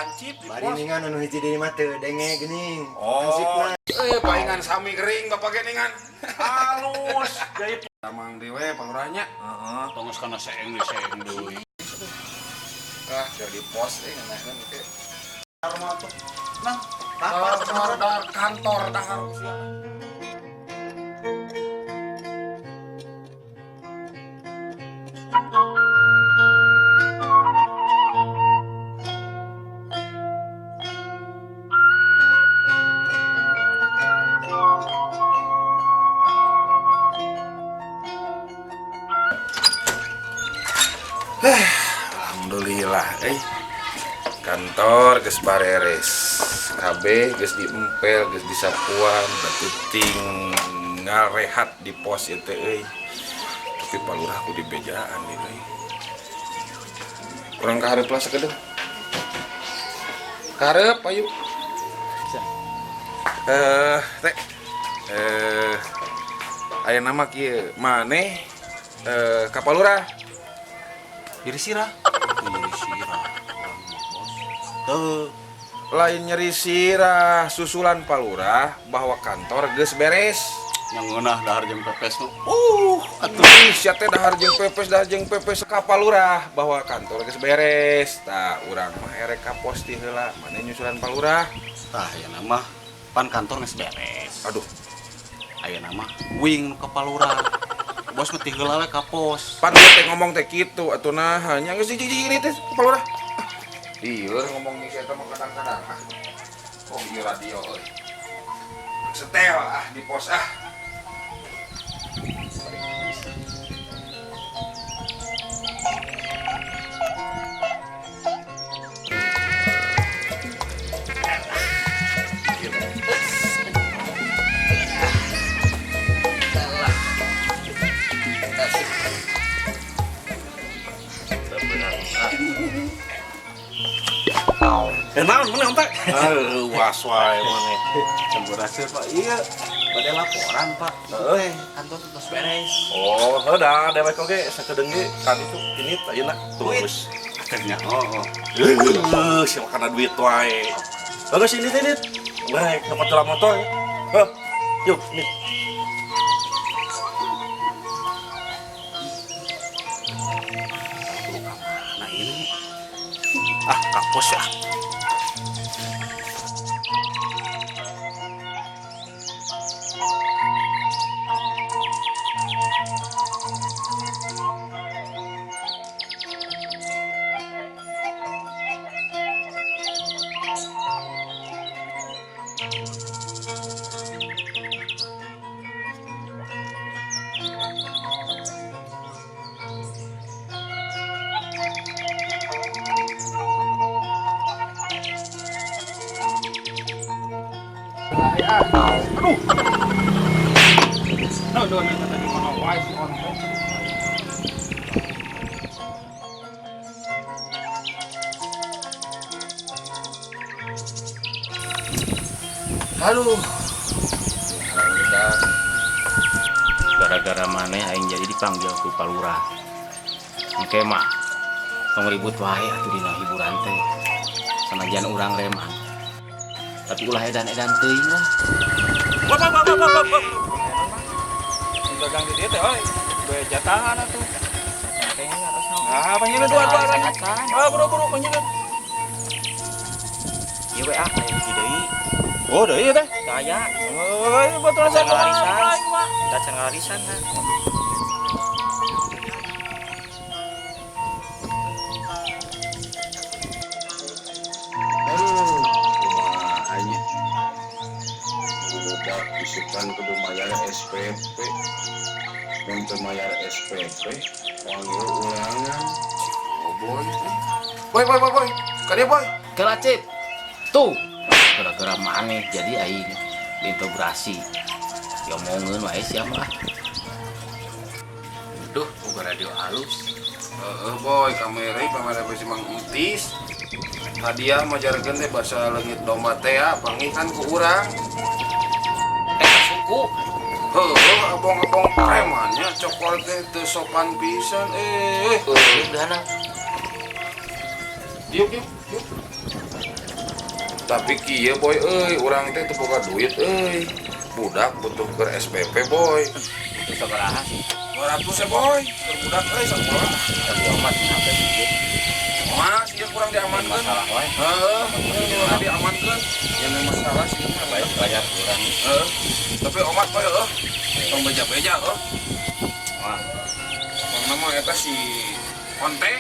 Hansip di Bari pos. ningan anu hiji deui mah teu denge geuning. Oh. Hansipna. Palingan sami kering bapak geningan. Halus. Jadi Amang dewe palurahnya. Heeh. Tong geus kana seeng deui seeng deui. Ah, jadi di pos ngeunaheun teh. Nah, Kantor dahar kantor dahar sia. Alhamdulillah kantor geus bareres kabeh geus diempel geus disapuan batu tinggal rehat di pos ieu teh euy. Tapi palurah ku dibejaan ieu euy. Urang ka hareup lah sakedeung. Ka hareup ayo. Teh. Aya nama kieu maneh ka palurah. Nyeri sirah. Nyeri sirah. Urang mah bos. Teu. Lain nyeri sirah, susulan palurah bahwa kantor geus beres. Yang ngeunah dahar jeung pepes nu. Atuh sia teh dahar jeung pepes, dahar jeung pepes ka palurah bahwa kantor geus beres. Tah urang mah erek ka pos ti heula, maneh nyusulan palurah. Tah ayeuna mah pan kantor geus beres. Aduh, Ayeuna mah wing nu ka palurah. Bos mah ti heula we ka pos. pan dia teh ngomong teh kitu atuh nah nya geus hiji-hiji ini teh ka palurah. Iya ngomong si eta mah kadang-kadang ah. Oh iya radio euy. Setel ah di pos ah. Naon maneh ontak? Was wae maneh. Sampurasun Pak. Iya, bade laporan Pak. Heeh, kantor tos beres. Oh, heuh da dewek oge sakedeung ge kan itu ini ayeuna terus. Akhirnya oh. Heuh, sia kana duit wae. Bagus ini teh, Dit. Baik, nyokot dalam motor. Heuh. Yuk, nih. Nah ini. Ah, kapos ya. Aduh. Nah, doan eta tadi mana wae si ontok. Aduh. Gara-gara maneh aing jadi dipanggil ku palurah. Engke mah tong ribut wae atuh dina hiburan teh. Sanajan urang reman. Tapi ulah edan-edan teuing lah. Wap, wap, wap, wap, wap, wap. Dagang di dieu teh euy. Dua jatahan atuh. Ah, panggilin dua dua. Ah, buru-buru panggilin. Ieu we ah aya hiji deui. Oh, deui teh. Daya. Oh, baturan saya kumaha? Da can ngarisan nah. Aduh, kumaha nya. Budak isukan kudu mayar SPP. Mun teu mayar SPP, panggil ulangan. Oh, boy. Boy, boy, boy, boy. Ka dieu, boy. Kela Cip. Tuh. Gara-gara maneh jadi aing diintegrasi. Diomongeun wae sia mah. Duh, boga radio halus. Heeh, boy, kamera kamera besi Mang Entis. Hadiah majarkeun teh basa leungit domba teh ya, panggih kan ku urang. Suku. Heuh, abong-abong premannya cokol teh teu sopan pisan Heuh, dahana. Diuk, diuk, diuk. Tapi kieu boy euy, urang teh teu boga duit euy. Budak butuh keur SPP boy. Itu sabaraha sih? 200 ya boy, keur budak euy sakola. Tapi omat sampai duit. Mas, ieu kurang diamankeun. Masalah wae. Heeh, kurang diamankeun. Ya memang masalah sih mah. Baik bayar kurang. Heeh. Tapi omat boy heuh. Tong beja-beja heuh. Wah, Tong nama eta si Onte.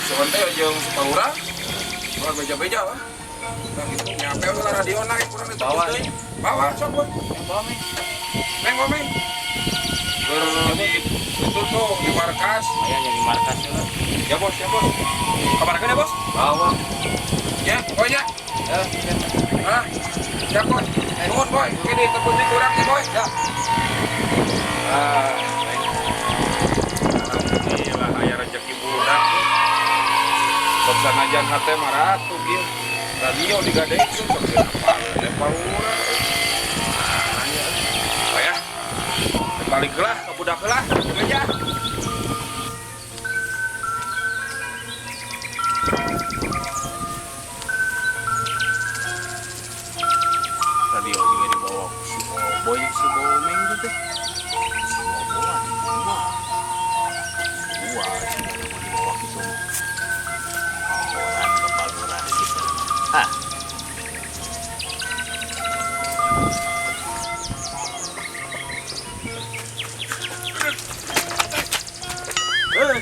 Si Onte jeung si Palura. Kurang beja-beja heuh. Nah gitu, nyampe lah radio na kurang ditebus Bawa. deui. Bawa sok boy. yang bawa meh. Meng bawa meng. Keur di itu tuh di markas. Aya yang di markas ya. Ya bos, ya bos. Kabarkeun ya bos. Bawa. Ya, boy ya. Ya, ya. Ah, siap boy. Nuhun boy, oke ditebus di kurang ya boy. Ya. Ah, baik. Alhamdulillah aya rezeki budak. Sok sanajan hate maratu kieu. Radio digadekeun sok apa? Palura. Nanya. Oh ya. Balik lah ke budak lah, aja. Radio juga dibawa ku si Oboy si Bomeng tuh teh. Si Boboan dua. Dua si Boboan dibawa gitu mah. Laporan ke Palura gitu. Ah.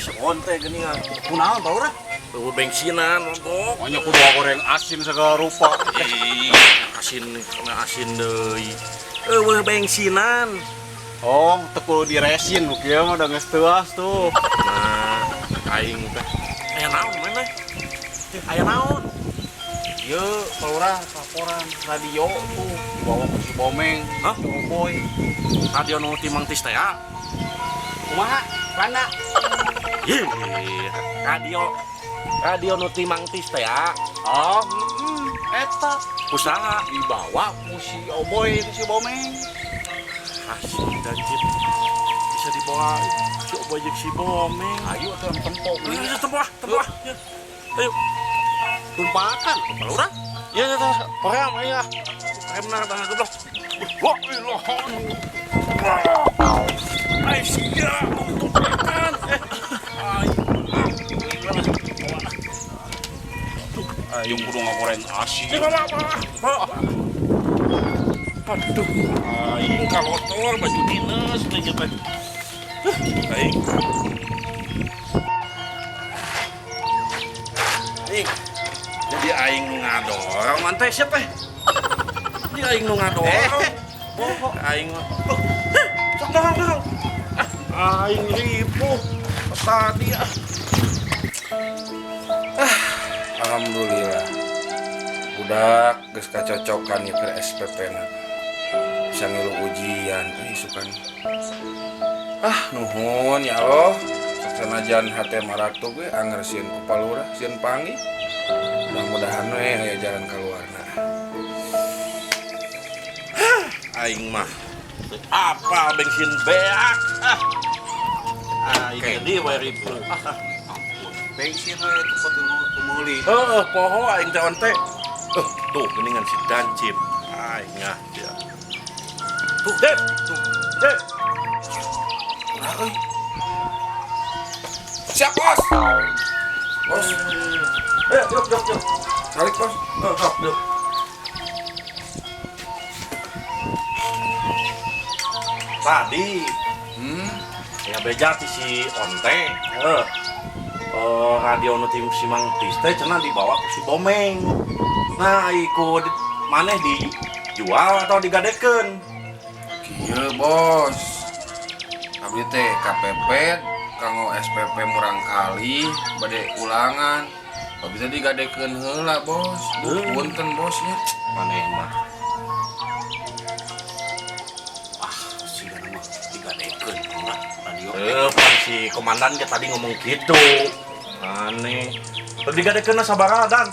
Si Onte geuningan. Kunaon Palura? Eueuh bensinan mogok. Pokoknya kudu goreng asin segala rupa. Ih, asin kena asin deui. Eueuh bensinan. Oh, teu kudu diresin nu kieu mah da geus teuas tuh. Nah, aing teh. Aya naon maneh? Aya naon? Ieu Palura laporan radio tuh dibawa ku si Bomeng, Hah? si Oboy. Radio nu ti Mang Tis teh ah. Kumaha? Lana. Ih, radio radio nu ti Mang Tis teh ah. Oh, eta Usaha. dibawa ku si Oboy ku si Bomeng. Asin dan Cip. Bisa dibawa si Oboy jeung si Bomeng. Ayo atuh yang tempo Ayo, tempo ah, tempo ah. Ya. Ayo. Tumpakan ke Palura. Ya, ya, ya, rem, ayo. Rem nah, tangan goblok. Wah, ilah. Ay, sia, tumpakan. Ayo. Ayo kudu ngagoreng asin. Bawa, bawa, bawa. Aduh, aing kalotor baju dinas teh teh. Aing. Aing. Jadi aing nu ngadorong maneh sia teh. Jadi aing nu ngadorong. Bohong aing mah. Sok dorong dorong. Ah, aing ripuh tadi ah. Alhamdulillah. Budak geus kacocokan ieu keur SPP na. Bisa ngilu ujian euy isukan. Ah, nuhun ya Allah. Sanajan hate maratu ge anger sieun ku Palura, sieun panggih. Mudah-mudahan we aya jalan kaluarna. Aing mah apa bensin beak. Ah. Aing jadi we ripuh. Ah. Bensin we teu kudu meuli. Heeh, poho aing teh onte. Tuh geuningan si Dancip. Aing ah dia. Tuh, Dep. Tuh, Dep. Ulah euy. Siap, Bos. Bos, Yuk, yuk, yuk. balik, Bos. Sok, yuk. Tadi ya beja ti si Onte. Heeh. Radio nu ti si Mang Tis teh cenah dibawa ku si Bomeng. Nah, ikut maneh dijual atau digadekeun? Kieu, Bos. Abdi teh KPP kanggo SPP murang kali bade ulangan. Bisa digadekeun heula, Bos. Duh, punten, Bos nya. Maneh mah. Ah, sigana mah digadekeun lah radio. Pan si komandan ge tadi ngomong gitu. Aneh. Tadi digadekeun sabaraha dan?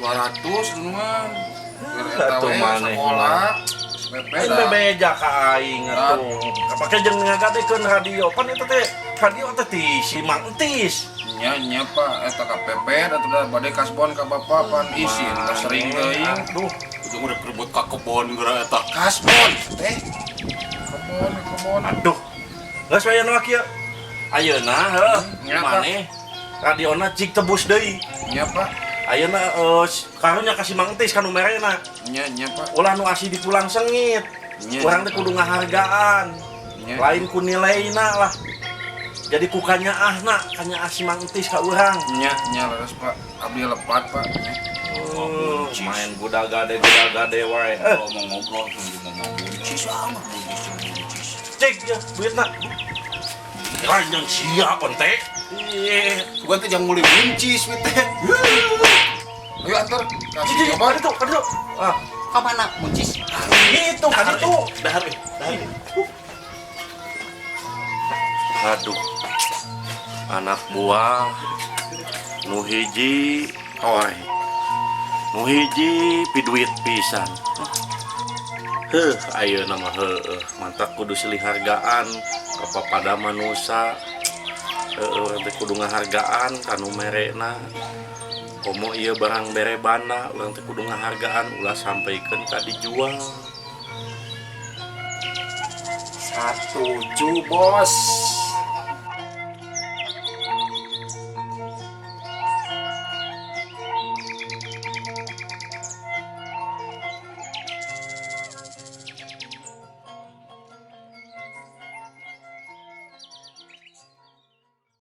200 duluan. Keur eta Atuh we maneh sekolah. SPP Aing dah. bebeja ka aing atuh. Kapake jeung ngagadekeun radio. Pan eta teh radio teh ti si Mang Entis. Nya nya, Pak, eta kapepet atuh da bade kasbon ka Bapak pan isin tah sering teuing. Aduh, Ujung udah ribut ka kebon geura eta. Kasbon teh. Kebon, kebon. Aduh. Geus we anu kieu. Ayeuna heuh, Nya, Pak. maneh radiona cik tebus deui. Nya, Pak. Ayeuna eh karunya kasih Mang Entis ka nu merena. Nya nya, Pak. Ulah nu asih dipulang sengit. Nya. Urang teh kudu ngahargaan. Nya. Lain ku nilaina lah. Jadi ku kanyaahna, kanyaah si Mang Entis ka urang. Nya nya leres, Pak. Abdi lepat, Pak. Nya. Oh, main guda gade guda gade wae. Eh, Kalau mau ngobrol tuh mau ngomong buncis ah, buncis buncis. Cik ya, duitna. Lain yang siap ente. Iya. Gua teh jang meuli buncis we teh. Ayo antar Cik, kasih cik, obat. kan itu, kan itu. Ah, Ka mana buncis? itu kan itu. Dahar eh, dahar. Aduh. Anak buah nu hiji toy. Nu hiji piduit pisan. Heuh, ayeuna mah heueuh, mantak kudu silih hargaan kepada manusia. Heueuh, urang teh kudu ngahargaan ka nu merena. Komo ieu barang bere bana, urang teh kudu ngahargaan ulah sampaikeun ka dijual. Satuju, Bos.